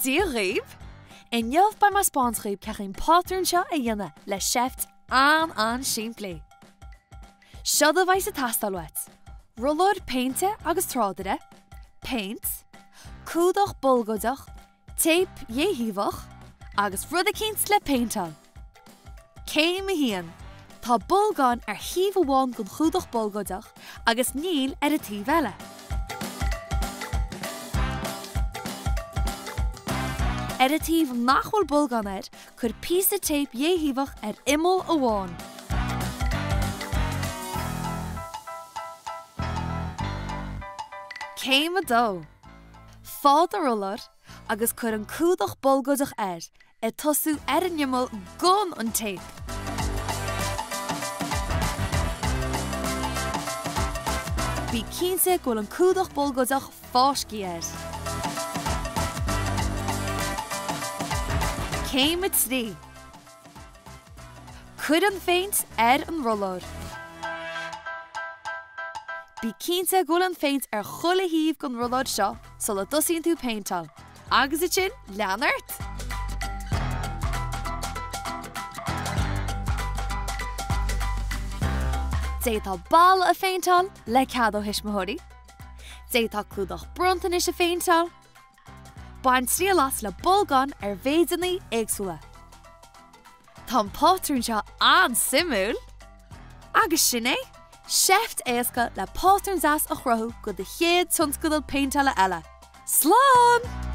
Dia dhaoibh! Inniu beidh mé ag 'spáint dhaoibh cén chaoi an pátrún seo a dhéanamh le seift an-an-simplí. Seod a bheidh ag teastáil uait, rollóir péinte agus trádaire, péint, cumhdach bolgóideach, téip dhéthaobhach agus rud eicínt le péinteáil. Céim 1, Tá bolgáin ar thaobh amháin den chumhdach bolgóideach agus níl ar an taobh eile. Ar an taobh nach bhfuil bolgán air, cuir píosa téip dhéthaobhach ar imeall amháin. Céim 2. Faigh do rollóir agus cuir an cumhdach bolgóideach air, ag tosú ar an imeall gan an téip. Bí cinnte go bhfuil an cumhdach bolgóideach fáiscthe air. Céim 3. Cuir an phéint ar an rollóir. Bí cinnte go bhfuil an phéint ar chuile thaobh den rollóir seo sula dtosaíonn tú péinteáil, agus ansin lean ort! D'fhéadfá balla a phéinteáil, le cead ó thuismitheoirí. D'fhéadfá clúdach bronntanais a phéinteáil. Bain triail as le bolgáin ar mhéideanna éagsúla. Tá an pátrún seo an-suimiúil! Agus sin é! Seift éasca le pátrún deas a chruthú do do chéad tionscadal péinteála eile. Slán!